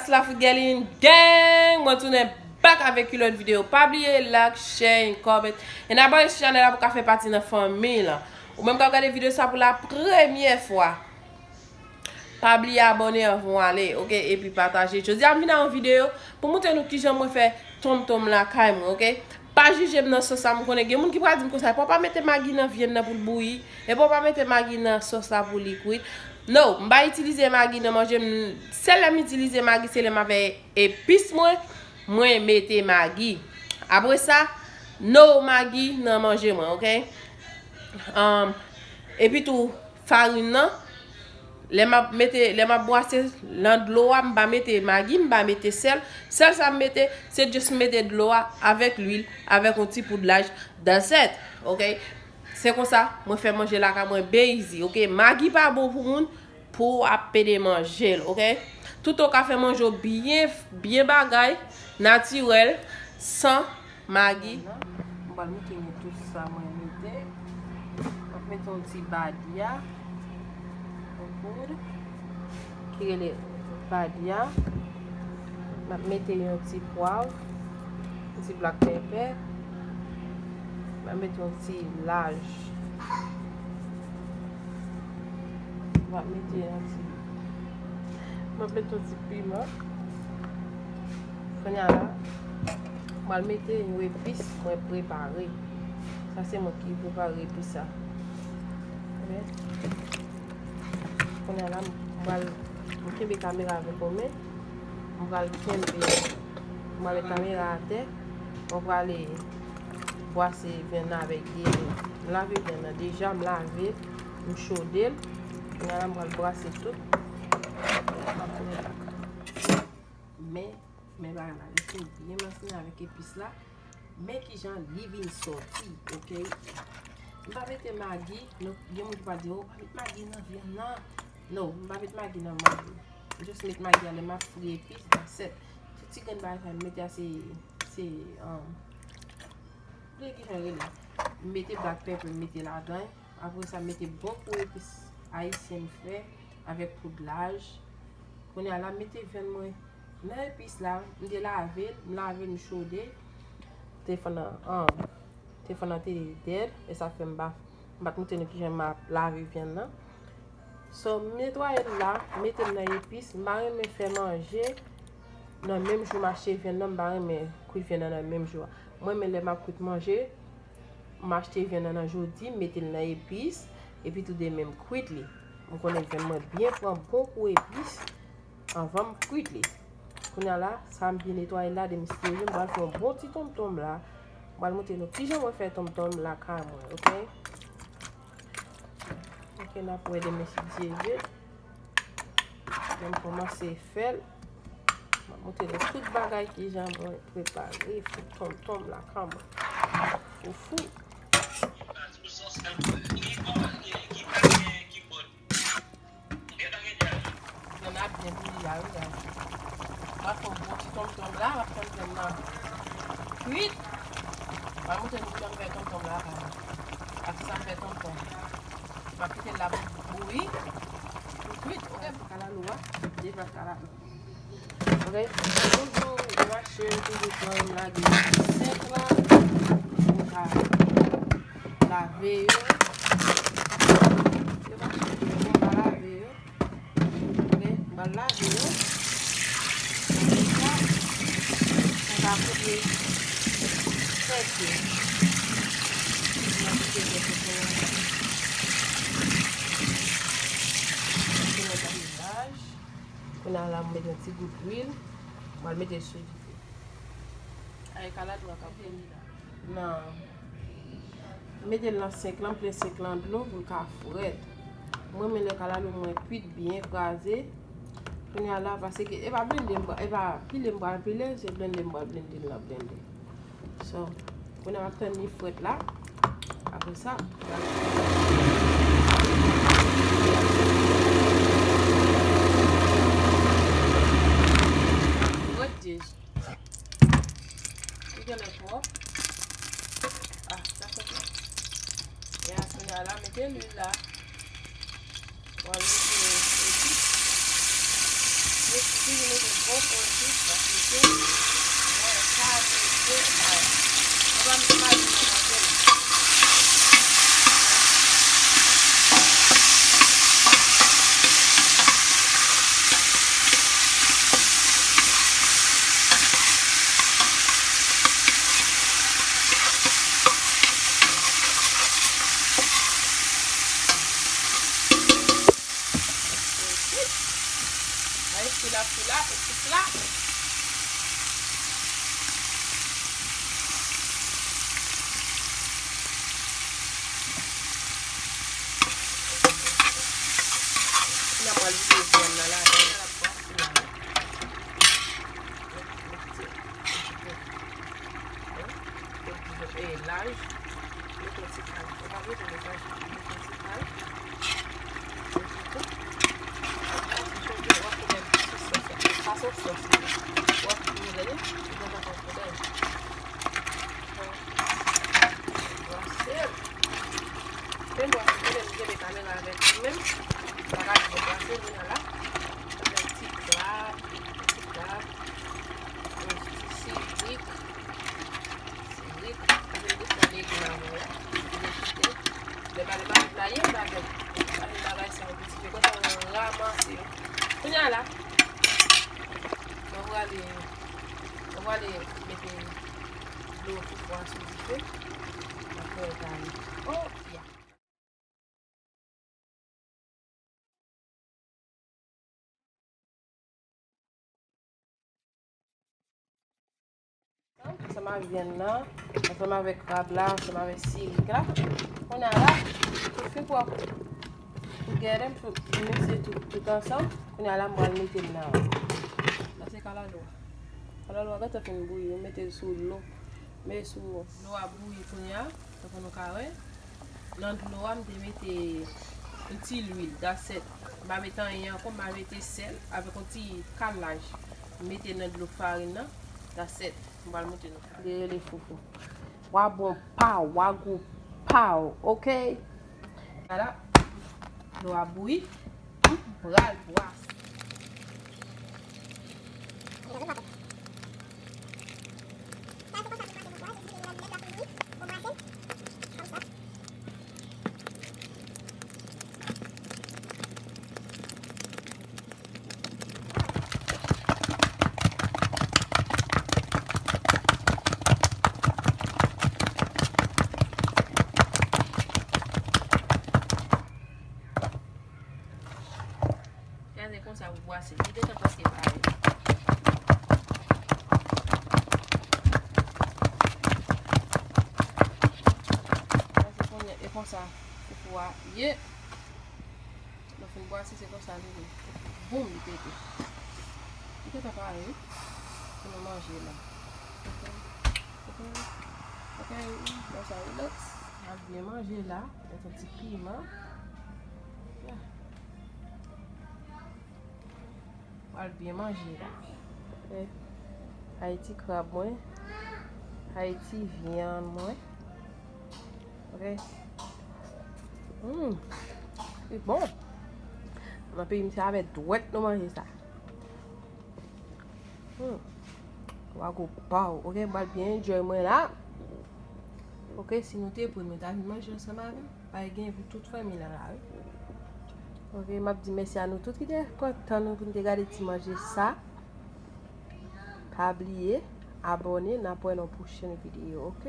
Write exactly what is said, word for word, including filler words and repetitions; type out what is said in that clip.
La fout Guerline gang, mwen tounen back avèk yon lòt videyo. Pa bliye like, share, and comment. And abòne sou chanèl la pou ka fè pati nan fanmi lan. Ou menm k ap gade videyo sa pou la premyè fwa, pa bliye abòne anvan w ale, oke? Epi pataje. Jodi a m vin a yon videyo pou montre nou kijan mwen fè tonmtonm lakay mwen, oke? Pa jije m nan sòs la, m konnen gen moun ki pral di m konsa, epi w pa mete magi nan vyann nan pou l bouyi, epi w pa mete magi nan sòs la pou li kwit. No, m pa itilize magi nan manje m. Sèl lè m itilize magi, se lè m ap fè epis mwen, mwen mete magi. Apre sa, no magi nan manje mwen, oke? Um, epi tou, farin nan, lè m ap mete, lè m ap bwase nan dlo a, m pa mete magi, m pa mete sèl. Sèl sa m mete, se just m mete dlo a avèk lwil, avèk yon ti poud laj, that's it, oke? Se konsa, mwen fè manje lakay mwen byen easy, oke? Magi pa bon pou moun, pou w ap pede manje l, oke? Toutan w ka fè manje w byen, byen bagay, natirèl, san magi. M pral mete nou tout sa mwen mete. M ap mete yon ti badia, yon poud, ki rele badia. M ap mete yon ti pwav, yon ti black pepper. M ap mete yon ti laj. M ap mete yon ti, m ap mete yon ti piman. Kounye a la, m pral mete yon epis mwen prepare. Sa se mwen ki prepare epis sa. Oke. Kounye a la, m pral, m kenbe kamera avèk yon men. M pral kenbe, m pral met kamera atè. Mwen prale bwase vyann nan avèk diri. M lave vyann nan deja, m lave l, m chode l. Kounye a la, m pral bwase tout. Men, men bagay la, li fin byen masinen avèk epis la. Men kijan li vin sòti, oke? M pa mete magi, non, gen moun ki pral di, "Oh, pa met magi nan vyann nan." No, m pa met magi nan manje. M just met magi a lè m ap fri epis, that's it. Tout ti grenn bagay sa m mete a se, se, um, bliye kijan l rele. M mete black pepper, m mete ladan. Apre sa, m mete bon kou epis ayisyen m fè avèk poud laj. Kounye a la, m mete vyann mwen nan epis la. M te lave l, m lave l, m chode. Te fann nan, an, te fann nan te dèd, e sa fè m pa, m pa t montre nou kijan m ap lave vyann nan. So, m netwaye l la, m mete l nan epis. M pa renmen fè manje nan menm jou m achte vyann nan, m pa renmen kwit vyann nan nan menm jou a. Mwen, men lè m ap kwit manje, m achte vyann nan nan jodi, m mete l nan epis, epi tou demen m kwit li. M konnen vyann mwen byen pran bon kou epis anvan m kwit li. Kounye a la, sa m byen netwaye la, demen m sere, m pral fè yon bon ti tonmtonm la. M pral montre nou kijan mwen fè tonmtonm lakay mwen, oke? Oke, n ap wè demen si Dye vle. Lè m kòmanse fè l, m ap montre nou tout bagay kijan mwen prepare fout tonmtonm lakay mwen. Foufou. Vyann nan ap byen bouyi a wi, guys. M ap fè yon bon ti tonmtonm la, m ap tann vyann nan kwit. M ap montre nou kijan m fè tonmtonm la, guys. Ak sa m fè tonmtonm. M ap kite l la pou bouyi, pou kwit, oke? Kalalou a, deja kalalou. Oke? Toujou mache, toujou pran, m lage senk lan, pou m ka lave yo. Yo mache, pou m ka lave yo. Oke? M pral lave yo. Apre sa, m ka koupe sèk yo. M ap koupe sèk yo. Kounye a la, m mete yon ti gout lwil. M pral mete l sou dife. Ay, kalalou a k ap bouyi la. Nan, m mete l nan senk lan, m plen senk lan dlo pou l ka frèt. Mwen, men lè kalalou mwen kwit byen, kraze. Kounye a la, paske e pa blende, m pa, e pa pile m pral pile, se blende m pral blende l nan blende. So, kounye a m ap tann li frèt la. Apre sa, frèt, Jezi. Li genlè twòp. Ah, sa fè twòp. E a, kounye a la, mete lwil la. Mwen mete epis. Mete, toujou mete Bon, bon, jis, m ap mete. Mwen, sa, mete, sa. Mwen pa mete magi nan manje m. Ay, fila, fila, fila. Fila, m al vide vyann nan ladan l. Fila. E, laj. Mete yon ti kal. Ou pa bezwen mete anpil, mete yon ti kal. Epi tou, w ap fè yon ti sòs. Sa se yon sòs li ye. W ap vide li, li gentan pran koulè. Brase l. Men bwase, konnen m kenbe kamera avèk mwen menm. M pa ka di m bwase l, kounye a la. Mwen fè yon ti krab, yon ti krab, yon ti sirik. Sirik, paske m te fè legim avè l. M te kite. Lè m ale mache la, ye m pa fè. M pa fè bagay sa yo, piti pye. Konsa, mwen ranmase yo. Kounye a la, mwen prale, mwen prale mete dlo foufou a sou dife. Apre, w ale. Oh, ya. Ansanm ak vyann nan, ansanm avèk krab la, ansanm avèk sirik la. Kounye a la, tout fin pwòp together, tout, m mikse tout, tout ansanm. Kounye a la, m pral mete l nan, sa se kalalou a. Kalalou a gentan fin bouyi, m mete l sou dlo. Men sou dlo a bouyi kounye a, tankou nou ka wè. Nan dlo a, m te mete yon ti lwil, that's it. M pa mete anyen ankò, m pa mete sèl, avèk yon ti kal laj. M mete nan dlo farin nan, that's it. M pral montre nou. Li rele foufou. Wa bon pa w, wa gou pa w, oke? Ala, dlo a bouyi. M pral bwase. Gade konsa pou bwase. Li gentan prèske pare. Paske kounye a, e konsa foufou a ye. Lè w fin bwase, se konsa li ye. Boum, li pete. Li gentan pare, wi. Pou nou manje la. Ok. Ok. Ok, wi. Konsa, relax. N ap byen manje la. Met yon ti piman. Yeah. Pral byen manje la. Ok. Ayiti krab mwen. Ayiti vyann mwen. Ok. Mm. Li bon. Nan peyi m se avèk dwèt nou manje sa. Hmm. Wa gou pa w. Ok, m pral byen enjoy mwen la. Ok, si nou te pre, nou ta vin manje ansanm avè m. Pral gen pou tout fanmi lan la, wi. Ok, m ap di mèsi a nou tout ki te pran tan nou pou nou te gade ti manje sa. Pa bliye abòne, n ap wè nan pwochèn videyo, ok?